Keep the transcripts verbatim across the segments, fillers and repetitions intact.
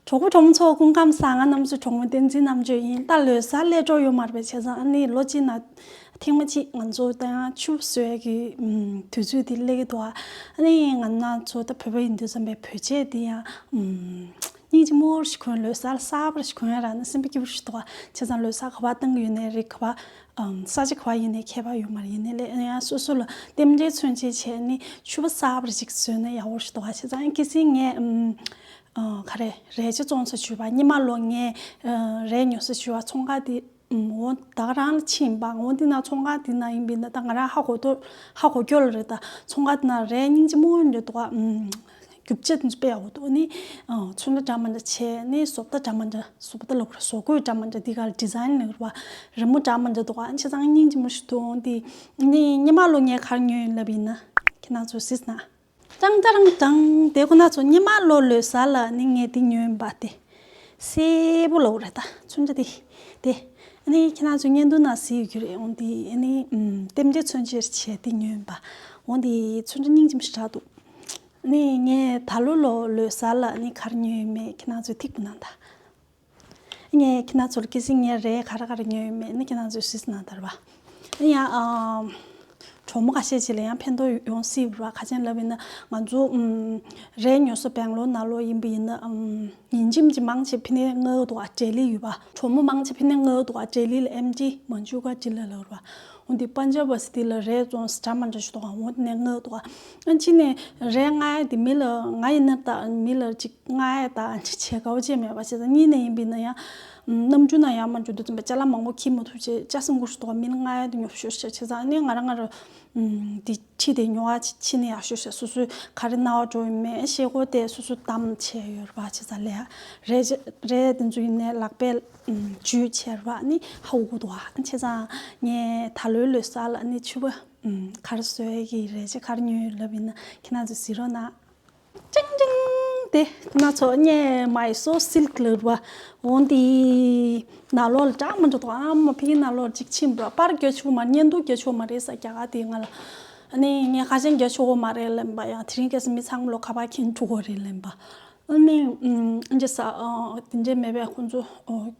གྲོགས་པོ་གྲོགས་མོ་ཚོ་སྐུ་ཁམས་བཟང་། ང་རྣམ་ཚོའི་གྲོགས་མོ་བསྟན་འཛིན་རྣམ་དཔྱོད་ཡིན། ད་ལོ་གསར་སླེབས་འགྲོ་ཡོད་མ་རེད་པས། བྱས་ཙང་ཨ་ནི་ལོ་གཅིག་ནང་ཐེངས་མ་གཅིག་ང་ཚོ་ད་ཡང་ཕྱུ་པ་བཟོ་ཡས་ཀྱི་ཨམ་དུས་ཚོད་དེ་སླེབས་ཀྱི་འདུག་ཨ་ནི་ང་རྣམ་ཚོ་ད་བོད་པ་ཡིན་དུས་ཙམ་པས་བོད་ཆས་དེ་ཡང་ཨམ་སྙིང་རྗེ་མོ་ཞིག་གོན། ལོ་གསར་གསར་པ་ཞིག་གོན་ཡ་རག་ན་སེམས་པ་སྐྱིད་པོ་ཞིག་འདུག་བྱས་ཙང་ལོ་གསར་ག་པར་བཏང་གི་ཡོད་ནའི་རེད། ག་པར་ཨམ་ས་ཆ་ག་པར་ཡིན་ནའི་ཁྱད་པར་ཡོད་མ་རེད། ཡིན་ནའི་ལས་ཡང་སོ་སོ་ལ་རྟེན་འབྲེལ་མཚོན་བྱེད་བྱས་ནི་ཕྱུ་པ་གསར་པ་ཞིག་བཟོས་ན་ཡག་པོ་ཞིག་འདུག་བྱས་ཙང་ཨ་ནི་གལ་སྲིད་ངས་ཨམ། ཨ། ག་རེ། རས་ཆ་བཙོང་ས་བཅུག་པ། སྔོན་མ་ལོ་ངས་ཨ་རས་ཉོ་ས་བཅུག་པ། ཚོང་ཁང་དེ་ཨམ་འོ་ད་ག་རང་ལ་ཕྱིན་པ། འོ་འདི་ན་ཚོང་ཁང་དེ་ན་ཡིན་པ་ཡིན་ན་ད་ང་རང་ཧ་གོ་ཐོ་ཧ་གོ་སྐྱོ་ལ་རེད། ད་ཚོང་ཁང་དེ་ན་རས་སྙིང་རྗེ་མོ་འདྲ་འདུག་ག་ཨམ་རྒྱུ་ཆ་དེ་ཚོ་དཔེ་ཡག་པོ་འདུག་ཨ་ནི་ཨ་ཚོན་ཁྲ་འདྲ་མི་འདྲ་བྱས་ནི་བཟོ་ལྟ་འདྲ་མི་འདྲ། བཟོ་ལྟ་ལབ་དགོས་རེད། བཟོ་བཀོད་འདྲ་མི་འདྲ། འདི་ག་ལ་ཌི་ཛའིན་ལབ་དགོས་རེད་པ། རི་མོ་འདྲ་མི་འདྲ་འདུག་ག་ཨ་ནི་བྱས་ཙང་སྙིང་རྗེ་མོ་ཞིག་འདུག་འོ་འདི་ནི་སྔོན་མ་ལོ་ངས་ག་རེ་ཉོས་ཡིན་ལབ་ཡིན་ན་ཁྱེད་རང་ཚོ་གཟིགས་ན། ཀྲང་ཀྲང་ཀྲང་། དེ་ཁོ་ན་ཚོ་སྔོན་མ་ལོ་ལོ་གསར་ལ་ནི་ངས་འདི་ཉོས་ཡིན་པ། དེ་སེར་པོ་ལབ་དགོས་རེད། ད་ཚོན་ཁྲ་དེ་དེ་ཨ་ནི་ཁྱེད་རང་ཚོ་བརྙན་ཐུང་ནང་གཟིགས་ཡོད་ཀྱི་རེད། འོ་འདི་ཨ་ནི་ཨམ་རྟེན་འབྲེལ་མཚོན་བྱེད་བྱས་འདི་ཉོས་ཡིན་པ། འོ་འདི་ཚོན་ཁྲ་སྙིང་རྗེ་མོ་ཞིག་རག་འདུག་ཨ་ནི་ངས་ད་ལོ་ལོ་ལོ་གསར་ལ་ནི་ག་རེ་ཉོས་ཡོད་མེད་ཁྱེད་རང་ཚོས་ཐིག་པ་གནང་དང་། ངས་ཁྱེད་རང་ཚོར་གལ་སྲིད་ངས་རས་ག་རེ་ག་རེ་ཉོས་ཡོད་མེད་ནི་ཁྱེད་རང་ཚོས་གཟིགས་གནང་དང་། ཨ་ནི་ཡང་ཨམ་གྲོགས་མོ་ཁ་ཤས་ཅིག་ལ་ཡང་ཕན་ཐོགས་ཡོང་སྲིད་པ། ག་རེ་ལབ་ཡིན་ན་ང་ཚོ་ཨམ་རས་ཉོ་ས་སྦེང་ལོར་ནང་ལོགས་ཡིན་པ་ཡིན་ན་ཨམ་ཉིན་རྒྱུན་གྱི་མང་ཆེ་ཕི་ནས་མངགས་འདུག་ག་ལྡི་ལི་ཡོད་པ། གྲོགས་མོ་མང་ཆེ་ཕི་ནས་མངགས་འདུག་ག་ལྡི་ལི་ལ་ཨེམ་ཌི་མན་ཇུ་གྷར་ཊི་ལ་ལབ་པ། འོ་འདི་པན་ཇབ་བ་སི་ཊི་ལ་རས་བཙོང་ས་འདྲ་མི་འདྲ་ཞིག་འདུག་ག་འོ་འདི་ནས་མངགས་འདུག་ག་ཨ་ནི་གཅིག་ནས་རས་མངགས་ཡ་དེ་མི་ལ་ང་ཡིན་ན་ད་མི་ལ་ཅིག་མངགས་ཡ་ད་ཅིག་བྱེད་དགའ་པོ་ཅིག་མེད་པ་བྱས་ཙང་། གཉིས་ནས་ཡིན་པ་ཡིན་ན་ཡང་ཨམ་གནམ་གྲུ་ནང་ཡར་མར་འགྲོ་དུས་ཙམ་པ་ཅ་ལག་མང་པོ་འཁྱེར་མ་ཐུབ་བྱས་ཅ་སེམས་ཁུར་ཞིག་འདུག་ག་མི་ལ་མངགས་ཡ་དེ་ཉོབ་ཤོར་ཤག་བྱས་ཙང་ཨ་ནི་ང་རང་ང་རང་ཨམ་དེ་ཁྲིད་དེ་ཉོ་བ་ཕྱིན་ན་ཡག་ཤོས་ཤག་སོ་སོས་ག་རེ་ན་བ་འགྲོ་ཡོད་མེད་ཤེས་དགོས་དེ་སོ་སོས་གདམ་བྱས་ཡོད་རེད་པ། བྱས་ཙང་ལས་རས་རས་དེ་ཚོ་ཡིན་ནའི་ལག་པས་ཨམ་འཇུས་བྱས་རེད་པ། ཨ་ནི་ཧ་གོ་གི་འདུག་ག་བྱས་ཙང་ངས་ད་ལོའི་ལོ་གསར་ལ་ཨ་ནི་ཕྱུ་པ་ཨམ་ག་རེ་བཟོ་ཡ་གི་རས་ཆ་ག་རེ་ཉོས་ཡོད་ལབ་ཡིན་ན་ཁྱེད་རང་ཚོས་གཟིགས་རོགས་གནང་། ཅིང་ཅིང་། དེ་ཁོ་ན་ཚོ་ངས་མའི་སོ་སིལ་ཀི་ལབ་པ། འོ་འདི་ནང་ལོགས་ལ་འདྲ་མི་འདྲ་འདུག་ཨ་མ་ཕ་གི་ནང་ལོགས་ལ་ཅིག་ཕྱིན་པ། པར་རྒྱག་ཆོག་མ་རེད། བརྙན་ཐུང་རྒྱག་ཆོག་མ་རེད་ཟེར། རྒྱ་གར་དེ་ང་ལ་ཨ་ནི་ངས་ཁ་ཆེམས་རྒྱག་ཆོག་གི་མ་རེད་ལབ་པ། ཡང་དེ་རིང་ཁ་སང་མི་ཚང་མ་ལོ་ཁ་པར་འཁྱེར་འགྲོ་གི་རེད་ལབ་པ། ཨ་ནི་ཨམ་ཨ་ཅེ་ས་ཨ་དེ་འདྲས་མེད་པས་ཁོང་ཚོ་ཨོ་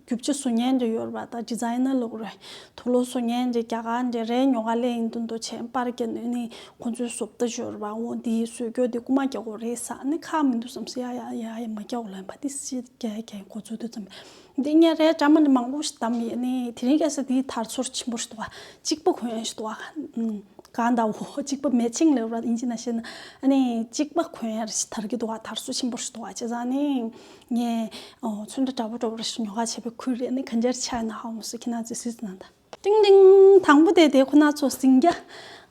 རྒྱུ་ཆ་བཟོ་མཁན་འདྲ་ཡོད་རེད་པ། ད་ཌི་ཛའི་ནར་ལབ་དགོས་རེད། དུག་ལོག་བཟོ་མཁན་འདྲ། རྒྱ་གར་འདྲ་རས་ཉོ་ག་སླེབས་ཡིན་དུས་འདུག་བྱས་པར་རྒྱག་ནས་ནི་ཁོང་ཚོའི་བཟོ་ལྟ་ཡོད་རེད་པ། འོ་འདི་བཟོ་རྒྱུ་འདི་རྐུ་མ་རྒྱག་དགོས་རེད་ཟེར། ཨ་ནི་ཁག་མི་འདུག་བསམ་སོང་། ཡ་ཡ་ཡ་ཡ་མ་རྒྱག་དགོས་ལབ་པ། འདི་སྤྱིར་རྒྱག་རྒྱག་འགོ་ཚུགས་དུས་ཙམ་པ། འདི་ངས་རས་འདྲ་མི་འདྲ་མང་པོ་ཞིག་བདམས་ཡིན། ཨ་ནི་དེ་རིང་ཁ་སང་འདི་དར་སོ་ཆེན་པོ་ཞིག་འདུག་པ། གཅིག་པ་གོན་ཡ་ཞིག་འདུག་པ། ཨམ། གང་ལྟ་བུ་གཅིག་པ་མེ་ཆིང་ལབ་ར་ཨིན་ཇི་ནང་བཤད་ན། ཨ་ནི་གཅིག་པ་གོན་ཡ་རེ་ཞིག་དར་གྱི་འདུག་ག་དར་སོ་ཆེན་པོ་ཞིག་འདུག་ག་བྱས་ཙང་ཨ་ནི་ངས་ཨོ་ཚོན་ཁྲ་འདྲ་པོ་འདྲ་པོ་རེ་ཞིག་ཉོ་ག་བྱས་པའི་ཁུལ་རེད། ཨ་ནི་ག་འདྲ་ཆགས་ན་ཧ་གོ་སོང་། ཁྱེད་རང་ཚོས་གཟིགས་གནང་དང་། ཏིང་ཏིང་། དང་པོ་དེ་དེ་ཁོ་ན་ཚོ་ཟིང་སྐྱ།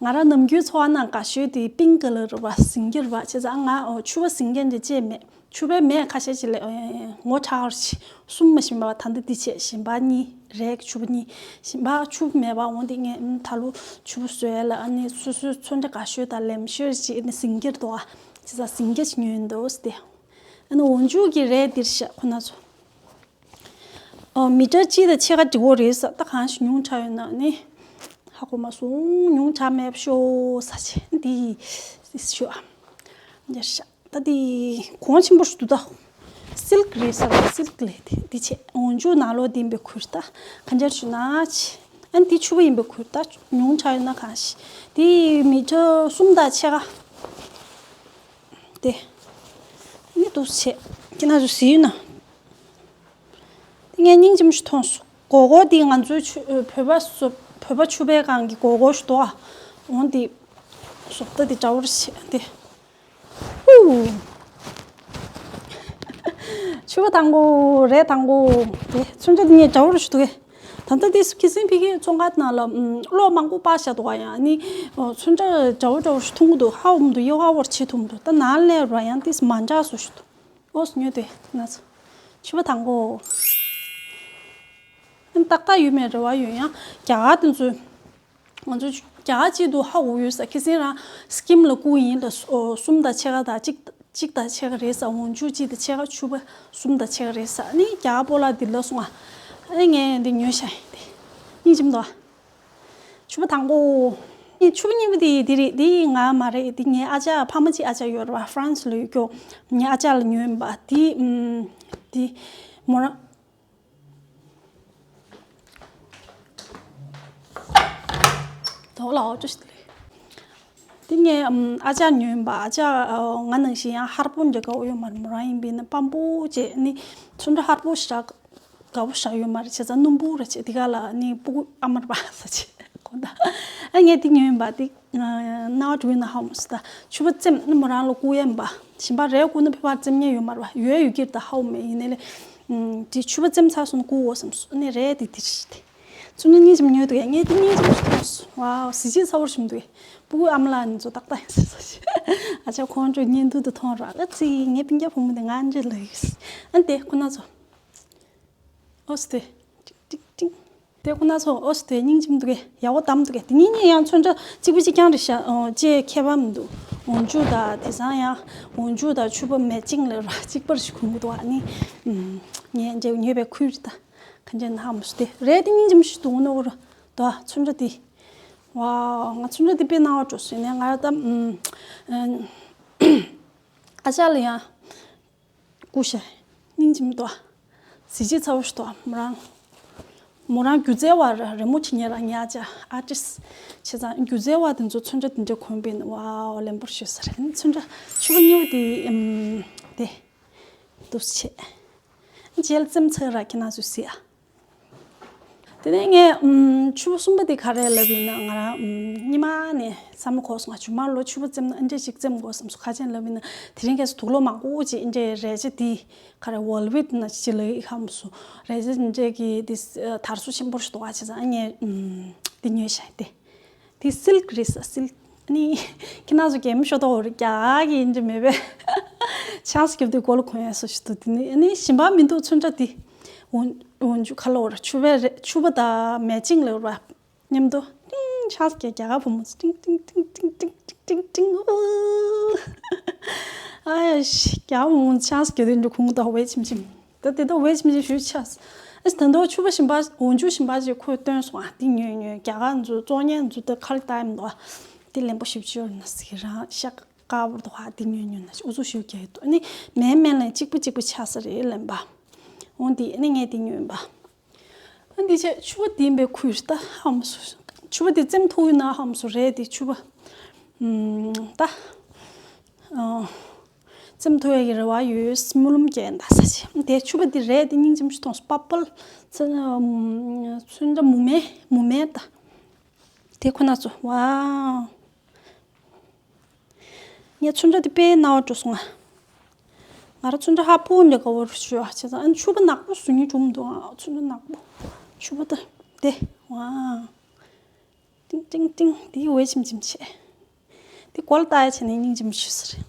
ང་རང་ནམ་རྒྱུན་འཚོ་བ་ནང་དགའ་ཤོས་དེ་པིང་ཀི་ལབ་རེད་པ། ཟིང་སྐྱ་རེད་པ། བྱས་ཙང་ང་ཨོ་ཕྱུ་པ་ཟིང་སྐྱ་འདི་ཅེས་མེད། ཕྱུ་པའི་མེ་ཁ་ཤས་ཅིག་ལས་ངོ་ཚ་བ་ཞིག་གསུམ་མ་ཞིམ་པ་ད་འདི་འདི་བྱས། གཞན་པ་གཉིས་རས་ཀྱི་ཕྱུ་པ་གཉིས། གཞན་པ་ཕྱུ་པ་མེད་པ། འོ་འདི་ངས་ཨ་ནི་ད་ལོ་ཕྱུ་པ་བཟོ་ཡ་ལ་ཨ་ནི་སོ་སོའི་ཚོན་ཁྲ་དགའ་ཤོས་དང་ལེམ་ཤོས་ཅིག་ཨ་ནི་ཟིང་སྐྱ་རེད་དོ། བྱས་ཙང་ཟིང་སྐྱ་ཅིག་ཉོས་འདུག་སྟེ། ཨ་ནི་འོག་འཇུག་གི་རས་འདིར་བཞག་ཁོ་ན་ཚོ། ཨོ་མི་ཊར་གཅིག་དང་ཕྱེད་ཀ་འགྲིག་གི་རེད་ཟེར། ད་གང་ཞིག་ཉུང་དྲགས་ཡོད་ན་ནི་ཧ་གོ་མ་སོང་། ཉུང་དྲགས་མེད་པ་ཤོག་ཟེར་བྱས་འདི་ཞུ་ཨ། འདིར་བཞག་ད་འདི་གོང་ཆེན་པོ་ཞིག་འདུག་ད། སིལ་ཀི་རེད་ཟེར་བ། སིལ་ཀི་ལས་དེ་འདི་བྱས། འོག་འཇུག་ནང་ལོགས་འདི་ཡིན་པའི་ཁུལ། ད་ག་འདྲ་ཞུ་ན་བྱས། ཨ་ནི་འདི་ཕྱུ་པ་ཡིན་པའི་ཁུལ། ད་ཉུང་དྲགས་ཡོད་ན་གང་ཞིག་འདི་མི་ཊར་གསུམ་དང་ཕྱེད་ཀ་དེ་ནི་འདུག་བྱས། ཁྱེད་རང་ཚོ་གཟིགས་ཡོད་ན། ངས་སྙིང་རྗེ་མོ་ཞིག་མཐོང་སོང་། སྒོར་སྒོར་འདི་ང་ཚོའི་ཕྱུ་བོད་པ་བཟོ་བོད་པ་ཕྱུ་པའི་སྒང་གི་སྒོར་སྒོར་ཞིག་འདུག་ཨ། འོ་འདི་བཟོ་ལྟ་འདི་འདྲ་པོ་རེ་བྱས་ཏེ། ཧུ། ཕྱུ་པ་དང་པོ་རས་དང་པོ་དེ་ཚོན་ཁྲ་འདི་ངས་འདྲ་པོ་རེ་ཞིག་འདུག་གས། ད་ལྟ་འདི་ཁ་སང་ཕ་གིའི་ཚོང་ཁང་ནང་ལ་ཨམ་གློག་མང་པོ་སྤར་བཞག་འདུག་ག་ཡང་ཨ་ནི་ཚོན་ཁྲ་འདྲ་པོ་འདྲ་པོ་ཞིག་མཐོང་གི་འདུག་ཧ་གོ་མི་འདུག་གཡོ་ག་བོར་བྱེད་ཐུབ་མི་འདུག་ད་ནང་སླེབས་ར་ཡང་ཏིས་མ་འདྲ་བཟོ་ཞིག་འདུག་ཨོ་ཉོས་ཏེ་ན་ཚོ། ཕྱུ་པ་དང་པོ། ཨ་ནི་ཏག་ཏག་ཡོད་མེད་རེ་བ་ཡོད། ཡང་རྒྱ་གར་དེ་ཚོས་ང་ཚོ་རྒྱ་གར་སྐྱིད་འདུག་ཧ་གོ་ཡོད་ས། ཁ་སང་རང་སི་ཀིམ་ལ་བསྐུར་ཡིན་ལ། གསུམ་དང་ཕྱེད་ཀ་དང་གཅིག་གཅིག་དང་ཕྱེད་ཀ་རེད་ས། འོག་འཇུག་གཅིག་དང་ཕྱེད་ཀ་ཕྱུ་པ་གསུམ་དང་ཕྱེད་ཀ་རེད་ས། ཨ་ནི་རྒྱ་གར་སྤོ་ལགས་འདི་ལ་སོང་ཨ། ཨ་ནི་ངས་འདི་ཉོས་ཤག་ཡིན་ཏེ། སྙིང་རྗེ་མོ་འདུག་ཨ། ཕྱུ་པ་དང་པོ། ངས་ཕྱུ་པ་གཉིས་པ་དེ་དེ་རེད། དེ་ང་མ་རེད། དེ་ངའི་ཨ་ཅག་ཕ་མ་གཅིག་ཨ་ཅག་ཡོད་རེད་པ། ཧྥ་རན་སི་ལ་ཡོད་ཀྱོག་ངའི་ཨ་ཅག་ལ་ཉོས་ཡིན་པ། དེ་ཨམ། དེ་མོ་རང་དོག་ལ་འོ་ཅོ་ཞིག་ལས། དེ་ངའི་ཨམ་ཨ་ཅག་ཉོས་ཡིན་པ། ཨ་ཅག་ང་ནང་བཞིན་ཡང་ཧར་པོ་འདྲ་དགའ་བོ་ཡོད་མ་རེད། མོ་རང་ཡིན་པས་ན་སྤམ་པོ་བྱས་ནི་ཚོན་ཁྲ་ཧར་པོ་ཞིག་དགའ་བོ་ཞིག་ཡོད་མ་རེད། བྱས་ཙང་སྣུམ་པོ་རེད། བྱས་དེ་ག་ལ་ནི་སྤུ་གུ་ཨ་མར་པ་ས་ཆེ་གོ་ད། ཨ་ངས་དེ་ཉོས་ཡིན་པ། དེ་ཨ་རྣ་བ་འགྲོ་ཡིན་ན་ཧ་མོ་སི་ད། ཕྱུ་པ་བཙེམ་ནི་མོ་རང་ལ་བསྐུར་ཡ་ཡིན་པ། གཞན་པ་རས་བསྐུར་ན་ཕལ་པར་བཙེམ་མཁན་ཡོད་མ་རེད་པ། ཡོད་ཡོད་ཀྱི་རེད། ད་ཧ་མོ་མེད། ཡིན་ནའི་ལས་ཨམ་དེ་ཕྱུ་པ་བཙེམ་ཚར་སོང་ན་བསྐུར་འོ་བསམ་སོང་། ཨ་ནི་རས་དེ་དེ་རེད་དེ། ཚོན་ཁྲ་སྙིང་རྗེ་མོ་ཉོས་འདུག་གས། ངས་དེ་སྙིང་རྗེ་མོ་ཞིག་མཐོང་སོང་། ཝའོ། གཟི་བརྗིད་ཚ་བོ་ཞིག་འདུག་གས། སྤུ་གུ་ཨ་མ་ལགས་ནི་ཚོ་ཏག་ཏག་ཡིན་ཟེར་སོང་ཞེས། ཨ་ཅག་ཁོང་ཁྲོ་བརྙན་ཐུང་དུ་མཐོང་རོགས། ཨ་ཙི། ངའི་སྤུན་ཀྱག་བུ་མོ་དེ་ང་འདྲ་ལ་ཡོད། ཨ་དེ་ཁོ་ན་ཚོ། ཨོ་སི་དེ། ཏིང་ཏིང་ཏིང་། དེ་ཁོ་ན་ཚོ་ཨོ་སི་དེ་སྙིང་རྗེ་མོ་འདུག་གས། ཡག་པོ་བདམས་འདུག་གས། དེ་གཉིས་གཉིས་ཡང་ཚོན་ཁྲ་གཅིག་པ་གཅིག་རྐྱང་རེད་ཤག་ཨོ་ཅེས་ཁྱད་པར་མི་འདུག་འོག་འཇུག་དང་དེང་སང་ཡང་འོག་འཇུག་དང་ཕྱུ་པ་མེ་ཅིང་ལ་ར་གཅིག་པ་རེད་ཞིག་གོན་གྱི་འདུག་ཨ་ནི་ངས་འདྲ་ཉོས་པའི་ཁུལ་རེད་ད། གང་ཅི་ན་ཧ་མོ་སི་དེ་རས་དེ་སྙིང་རྗེ་མོ་ཞིག་འདུག་ནོ་ར་ད། ཚོན་ཁྲ་དེ། ཝའོ། ང་ཚོན་ཁྲ་དེ་དཔེ་སྣང་བ་འགྲོ་སོང་ནས་ང་ད་ཨ་ཅག་ལ་ཡང་བསྐུར་ཤག་སྙིང་རྗེ་མོ་འདུག་གཟི་བརྗིད་ཚ་བོ་ཞིག་འདུག་མོ་རང་མོ་རང་སྒྱུ་རྩལ་བ་རེད། རི་མོ་བྲིས་མཁན་རང་ཉག་ཅག་ཨར་ཊིསི་བྱས་ཙང་སྒྱུ་རྩལ་བ་དེ་ཚོ་ཚོན་ཁྲ་དེ་འདྲ་གོན་པས་ན་ཝའོ་ལེན་པོར་ཞུ་ས་རེད། ཚོན་ཁྲ་ཕྱུ་པ་གཉིས་པོ་དེ་ཨམ་དེ་འདུག་བྱས། རྗེས་ལ་བཙེམ་ཚར་ར་ཁྱེད་རང་ཚོས་གཟིགས་ཨ། དེ་ནས་ངས་ཨམ་ཕྱུ་པ་གསུམ་པ་དེ་ག་རེ་ལབ་ཡིན་ན། ང་རང་ཨམ་སྔོན་མ་ནས་བསམ་བློ་འཁོར་སོང་། ང་རྗེས་མ་ལོ་ཕྱུ་པ་བཙེམ་ན་ཨ་འདྲས་ཞིག་བཙེམ་དགོས་བསམ་སོང་། ག་རེ་ལབ་ཡིན་ན་དེ་རིང་ཁ་སང་དུག་ལོག་མང་པོ་ཅིག་ཨ་འདྲས་རས་ཆ་དེ་ག་རེ་ཝེལ་ཝེཊ་ན་ཅིག་ལབ་ཡིན་ཧ་མ་སོང་། རས་ཆ་ཨ་འདྲས་ཀྱི་དེ་དར་སོ་ཆེན་པོ་ཞིག་འདུག་ག་བྱས་ཙང་ཨ་ངས་ཨམ་དེ་ཉོས་ཤག་དེ། དེ་སིལ་ཀི་རེད་ས། སིལ་ཀི་ནི་ཁྱེད་རང་ཚོ་གད་མོ་ཤོར་དོ་རེད། རྒྱ་གར་གྱི་ཡིན་གྱི་མེད་པས། ཆང་སྐྱོབ་དུས་མགོ་ལ་གོན་ཡ་སོ་ཞིག་འདུག་དེ་ནི་ཨ་ནི་གཞན་པ་མི་འདུག་ཚོན་ཁྲ་དེ་འོན་འོན་ཆུ་ཁ་ལོ་ར་ཕྱུ་པའི་རེད། ཕྱུ་པ་དང་མེ་ཅིང་ལ་ར་མཉམ་དུ་ཏིང་ཆང་སྐྱོབ། རྒྱ་གར་བུ་མོ་ཏིང་ཏིང་ཏིང་ཏིང་ཨུ། ཨ་ཡ་ཤི། རྒྱ་གར་བུ་མོ་ཆང་སྐྱོབ་དུས་འགྲོ་ཁུང་དང་བས་ཆིམ་ཆིམ། ད་དེ་ལྟ་བས་ཆིམ་ཆིམ་ཞུས་ཆགས། ཨེ་ད་དུང་ཕྱུ་པ་གཞན་པ་འོག་འཇུག་གཞན་པ་ཞིག་ཁོས་བཏོན་སོང་ཨ། འདི་ཉོས་ཉོས། རྒྱ་གར་ཚོ་བཙོང་མཁན་ཚོ་ད་ཁ་ལ་བཏགས་ཡིན་འདུག་ཨ། འདི་ལེན་པོ་ཞིབ་ཅིག་ཡོད་ན་ཟེར་གི་རང་ཤག་དཀར་པོ་འདུག་ཨ། འདི་ཉོས་ཉོས་ན་ཨུ་ཚུགས་ཞིག་རྒྱག་གི་འདུག་ཨ་ནི་མེན་མེན་ལ་གཅིག་པ་གཅིག་པ་ཆགས་ས་རེད་ལེན་པ། འོ་འདི་ཨ་ནི་ངས་འདི་ཉོས་ཡིན་པ། ཨ་འདི་བྱས་ཕྱུ་པ་འདི་ཡིན་པའི་ཁུལ་ད་ཧ་མ་སོ། ཕྱུ་པ་འདི་བཙེམ་ཐུབ་ཡོད་ན་ཧ་མ་སོ་རེད། འདི་ཕྱུ་པ་ཨམ་ད། ཨོ། བཙེམ་ཐུབ་ཡ་གི་རེ་བ་ཡོད། སྨོན་ལམ་རྒྱག་ད་ས་ཆེ། དེ་ཕྱུ་པ་འདི་རས་དེ་སྙིང་རྗེ་མོ་ཞིག་མཐོང་སོང་། པར་པལ་ཚོན་ཚོན་ཁྲ་མུ་མེ་མུ་མེ་ད། དེ་ཁོ་ན་ཚོ་ཝའོ། ངས་ཚོན་ཁྲ་དེ་དཔེ་སྣང་བ་འགྲོ་སོང་ང་། ང་རང་ཚོན་ཁྲ་ཧ་པོ་འདྲ་དགའ་བོ་རུ་ཞུ་བ་བྱས་ཙང་ཨ་ནི་ཕྱུ་པ་ནག་པོ་བཟོ་སྙིང་འདོད་མི་འདུག་ཨ་ཚོན་ཁྲ་ནག་པོ། ཕྱུ་པ་ད་དེ་ཝའོ། ཏིང་ཏིང་ཏིང་། དེའི་འོད་ཆེམ་ཆེམ་བྱས། དེ་མགོ་ལ་བཏགས་ཡ་བྱས་ནས་སྙིང་རྗེ་མོ་ཞིག་ཟེར།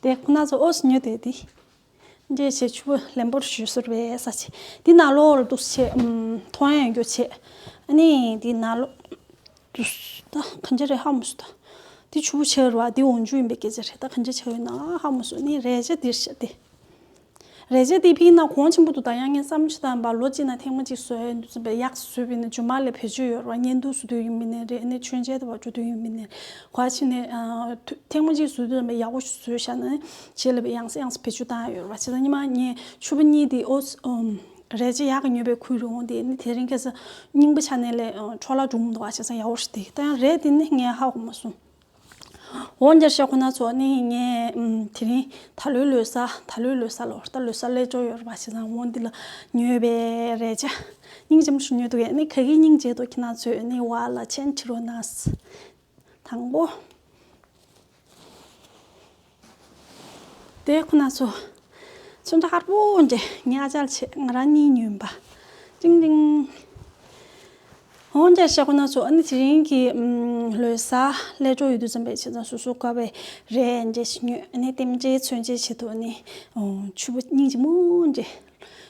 དེ་ཁོ་ན་ཚོ་ཨོ་སི་ཉོས་དེ་དེ། འདྲེས་བྱས་ཕྱུ་པ་ལེན་པོར་ཞུ་ཟེར་བས་ས་ཆེ། དེ་ནང་ལོགས་ལ་འདུག་བྱས་ཨམ་མཐོང་ཡ་ཡོད་རྒྱུ་བྱས། ཨ་ནི་དེ་ནང་ལོགས། ད་གང་ཅི་རེད་ཧ་མ་སོ་ད། དེ་ཕྱུ་པ་ཆགས་རེད་བ། དེ་འོག་འཇུག་ཡིན་པའི་སྐད་ཆ་རེད། ད་གང་ཅི་ཆགས་ཡོད་ན་ཧ་མ་སོ། ནི་རས་ཆ་དེར་ཤ་དེ། རས་ཆ་དེ་ཕིག་ན་གོང་ཆེན་པོ་འདུག་ད་ཡང་ངས་བསམ་ཤེས་དང་པ་ལོ་གཅིག་ན་ཐེངས་མ་གཅིག་བཟོ་ཡ་འདུག་ཙམ་པས་ཡག་བཟོས་པས་ན་རྗེས་མ་ལས་བེད་སྤྱོད་ཡོད་རེད་བ། བརྙན་ཐུང་བཟོ་དུས་ཡིན་མིན་ནས་རེད། ནི་མཆོད་མཇལ་དུ་བ་འགྲོ་དུས་ཡིན་མིན་ནས་གོ་ཆེ་ནས་ཐེངས་མ་གཅིག་བཟོ་དུས་ཙམ་པས་ཡག་པོ་བཟོས་བཞག་ན་ནི་རྗེས་ལ་བས་ཡང་སེ་ཡང་སེ་བེད་སྤྱོད་བཏང་ཡ་ཡོད་རེད་བ། བྱས་ཙང་ཉི་མ་ངས་ཕྱུ་པ་གཉིས་དེ་ཨོ་རས་ཆ་ཡག་གི་ཉོས་པའི་ཁུལ་རེད། འོང་དེ་ནི་དེ་རིང་ཁ་སང་རྙིང་པ་ཆ་ནས་ལས་འཕྲོ་བརླག་འགྲོ་མི་འདུག་བ། བྱས་ཙང་ཡག་པོ་ཞིག་དེ་ད་ཡང་རས་དེ་ནི་ངས་ཧ་གོ་མ་སོང་། འོ་འདིར་བཤད་ཁོ་ན་ཚོ་ནི་ངས་ཨམ་དེ་རིང་ད་ལོའི་ལོ་གསར་ད་ལོའི་ལོ་གསར་ལོ་ད་ལོ་གསར་སླེབས་འགྲོ་ཡོད་རེད་པ། བྱས་ཙང་འོ་འདི་ལ་ཉོས་པའི་རས་ཆ་སྙིང་རྗེ་མོ་ཞིག་ཉོས་འདུག་གས། ནི་ག་གི་སྙིང་རྗེ་འདུག་ཁྱེད་རང་ཚོས་ནི་བ་ལ་ཆེན་ཁྲི་རོ་ནས་དང་པོ། དེ་ཁོ་ན་ཚོ་ཚོན་ཁྲ་ཧར་པོ་འདྲ་ངའི་ཨ་ཅག་ལ་བྱས། ང་རང་གཉིས་ཉོས་པ། ཏིང་ཏིང་། འོ་འདྲ་བཤད་ཁོ་ན་ཚོ་ཨ་ནི་དེ་རིང་གི་ཨམ་ལོ་གསར་སླེབས་འགྲོ་ཡོད་དུས་ཙམ་པས་བྱས་ཙང་སོ་སོ་དགའ་བའི་རས་འདྲ་ཞིག་ཉོས། ཨ་ནི་ལྟེམ་ཅེ་ཚོན་ཅེ་བྱེད་དུ་ཨ་ནི་ཕྱུ་པ་སྙིང་རྗེ་མོ་འདྲ་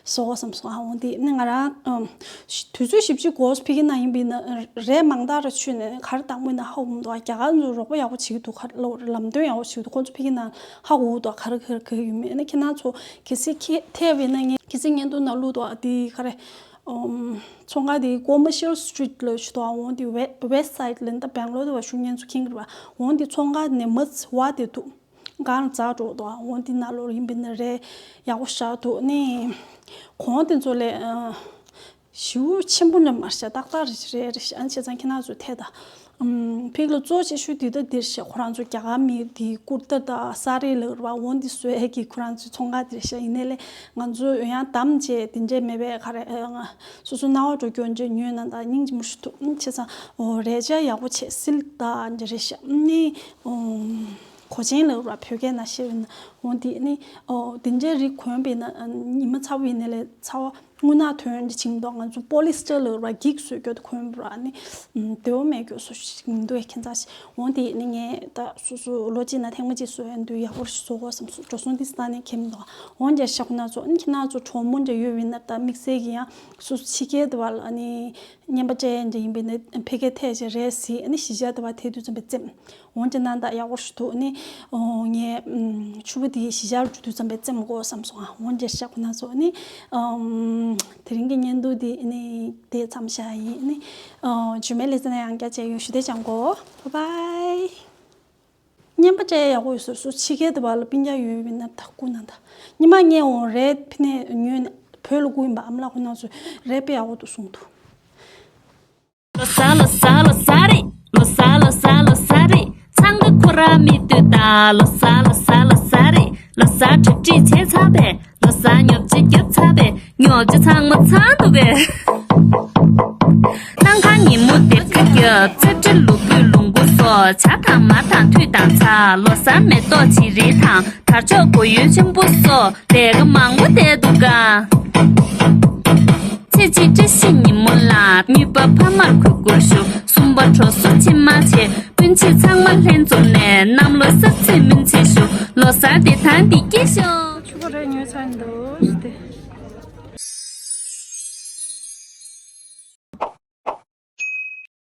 བཟོ་དགོས་བསམ་སོང་། ཨ་འོ་འདི་ནི་ང་རང་ཨམ་དུས་ཚོད་ཞིབ་ཅིག་འགོར་སོང་། ཕ་གི་ན་ཡིན་པས་ན་རས་མང་དག་ར་ཆུད་ནས་གར་བཏང་མོད་ན་ཧ་གོ་མི་འདུག་ཨ་རྒྱ་གར་ཚོ་རོགས་པ་ཡག་པོ་བྱེད་ཀྱི་འདུག་ག་ལབ་ལམ་སྟོན་ཡག་པོ་བྱེད་ཀྱི་འདུག་ཁོང་ཚོ་ཕ་གི་ན་ཧ་གོ་གི་འདུག་ག་རེ་ག་རེ་ག་རེ་ཡོད་མེད། ཨ་ནི་ཁྱེད་རང་ཚོ་གལ་སྲིད་ཁྱེད་ཐེབས་པས་ན་ངས་ཁྱེད་ཚོའི་བརྙན་ཐུང་ནང་བླུགས་འདུག་ཨ་འདི་ག་རེ། ཨམ། ཚོང་ཁང་དེ་Commercial Street ལ་ཞུ་དོ། འོ་དེ་West Side ལ་ད་Bangalore དེ་བ་ཞུ་ཉན་ཚུ་ཁེངས་རེད་བ། འོ་དེ་ཚོང་ཁང་ནས་མ་ཚི་བ་དེ་འདུག་གང་ལ་འཛག་འགྲོ་དོ། འོ་དེ་ནང་ལོགས་ཡིན་པ་ན་རེད། ཡག་པོ་ཞེ་དྲག་འདུག་ནི། གོང་དེ་ཚོ་ལས་ཨ། ཞེ་པོ་ཆེན་པོ་འདྲ་མ་རེད་ཤག་ཏག་ཏག་རེད་རེད་རེད་ཤག་ཨ་ནི་བྱས་ཙང་ཁྱེད་རང་ཚོ་ཐད་ད། ཨམ། ཕིག་ལ་གཙོ་ཆེ་ཤོས་དེ་ད་འདིར་ཤག་ཁོ་རང་ཚོ་རྒྱ་གར་མི་དེ་ཀུར་ཏ་དང་སཱ་རི་ལབ་རེད་བ། འོ་འདི་བཟོ་ཡས་ཀྱི་ཁོ་རང་ཚོའི་ཚོང་ཁང་འདིར་ཤག་ཡིན་ནའི་ལས་ང་ཚོ་ཡང་དམ་བཅས་དེ་འདྲས་མེད་པས། ག་རེ་ཨ། སོ་སོ་སྣང་བ་འགྲོ་རྒྱུ་འདྲས་ཉོས་ན་ད་སྙིང་རྗེ་མོ་ཞིག་འདུག་ཨ་ནི་བྱས་ཙང་འོ་རས་ཆ་ཡག་པོ་བྱས་སིལ་ད་འདྲ་རེད་ཤག་ཨ་ནི་ཨོ། གོ་ཆེན་ལབ་རེད་བ། བོད་སྐད་ནང་བཤད་པ་ཡིན་ན། འོ་འདི་ནི་ཨོ་དེ་འདྲའི་རིགས་གོན་པ་ཡིན་ན་ཉི་མ་ཚ་པོ་ཡིན་ནའི་ལས་ཚ་བ་རྔུལ་ནག་ཐོན་འདི་བྱེད་མི་འདུག་ང་ཚོ་པོ་ལི་སི་ཊར་ལབ་རེད་བ། འགྱིག་བཟོ་རྒྱུ་དེ་གོན་པ་རེད་བ། ཨ་ནི་བདེ་པོ་མེད་རྒྱུ་བཟོ་ཞིག་མི་འདུག་ཁྱེད་ཚོ་ཞིག་འོ་འདི་ནི་ངས་ད་སོ་སོ་ལོ་གཅིག་ནང་ཐེངས་མ་གཅིག་བཟོ་ཡ་འདུག་ཡག་པོ་ཞིག་བཟོ་དགོས་བསམ་སོང་། འགྲོ་སོང་འདི་ས་ནས་ཁྱེར་མི་འདུག་འོ་འདི་ཤག་ཁོ་ན་ཚོ་ཨ་ནི་ཁྱེད་རང་ཚོ་གྲོགས་མོ་འདྲ་ཡོད་པ་ཡིན་ན་ད་དམིགས་བསལ་གྱི་ཡང་སོ་སོ་ཕྱི་རྒྱལ་དུ་བ་ལ་ཨ་ནི་རྔན་པ་སྤྲད་ཡ་འདྲ་ཡིན་པ་ཡིན་ན་ཕ་གིར་ཐད་བྱས་རས་གཟིགས། ཨ་ནི་གཞིས་ཆགས་དུ་བ་ཐད་དུས་ཙམ་པའི་རྩེད་མོ། འོན་ཀྱང་ན་ད་ཡག་པོ་ཞིག་འདུག་ནི། ཨོ་ངས་ཨམ་ཕྱུ་པ་དེ་གཞིས་ཆགས་འགྲོ་དུས་ཙམ་པའི་རྩེད་མོ་དགོས་བསམ་སོང་ཨ། འོན་ཀྱང་ཤག་ཁོ་ན་ཚོ་ནི། ཨམ་དེ་རིང་གི་བརྙན་ཐུང་དེ་ནི་དེ་མཚམས་བཞག་ཡིན་ནི། ཨོ་རྗེས་མའི་ལེ་ཚན་ཡང་བསྐྱར་མཇལ་ཡོང་། ཞུ་དེ་ཅང་གོ། བྷའི་བྷའི། རྔན་པ་སྤྲད་ཡག་པོ་ཡོད་སོ་སོ་ཕྱི་རྒྱལ་དུ་བ་ལ་སྤུན་ཀྱག་ཡོད་པ་ཡིན་ན་ད་སྐུ་ན་ད། ཉི་མ་ངས་འོང་རས་ཕི་ནས་ཉོས་ནས་བོད་ལ་སྐུ་ཡིན་པ། ཨ་མ་ལགས་ཁོ་ན་ཚོ་རས་དཔེ་ཡག་པོ་འདུག་གསུངས་འདུག་ལོ་གསར་ལོ་གསར་ལོ་གསར་རེད། ལོ་གསར་ལོ་གསར་ལོ་གསར་རེད། འཚང་ཁ་ཁོ་རང་མི་འདུག་ད། ལོ་གསར་ལོ་གསར་ལོ་གསར་རེད། ལོ་གསར་གྲ་སྒྲིག་བྱས་ཚར་བས། ལོ་གསར་ཉོ་ཆ་བརྒྱབ་ཚར་བས། ཉོ་ཆ་ཚང་མ་ཚང་འདུག་གས། སྣང་གང་ཉིན་མོ་སྡེར་ཁ་བརྒྱབ། ཚེ་ཁྲི་ལུ་གུ་ལུང་གུ་སོགས། ཇ་དང་མར་དང་ཐུད་དང་ཚྭ། ལོ་གསར་མེ་ཏོག་བྱི་རིལ་དང་། དར་ལྕོག་སྒོ་ཡོལ་ཆེན་པོ་སོགས། ལས་ཀ་མང་པོ་བསྡད་འདུག་ག་ཚེས་གཅིག་བཀྲ་ཤིས་ཉིན་མོ་ལ། གཉིས་པ་ཕ་མར་གུས་བཀུར་ཞུ། གསུམ་པ་གྲོགས་སུ་ཕྱི་མ་བྱེད། སྤུན་མཆེད་ཚང་མ་ལྷན་འཛོམས་ནས། གནམ་ལོ་གསར་ཚེས་སྨོན་ཚེས་ཞུ། ལོ་གསར་བདེ་ཐང་བདེ་སྐྱིད་ཤོག་ཕྱུ་པ་རས་ཉོས་ཚར་འདུག་ཞུ་སྟེ།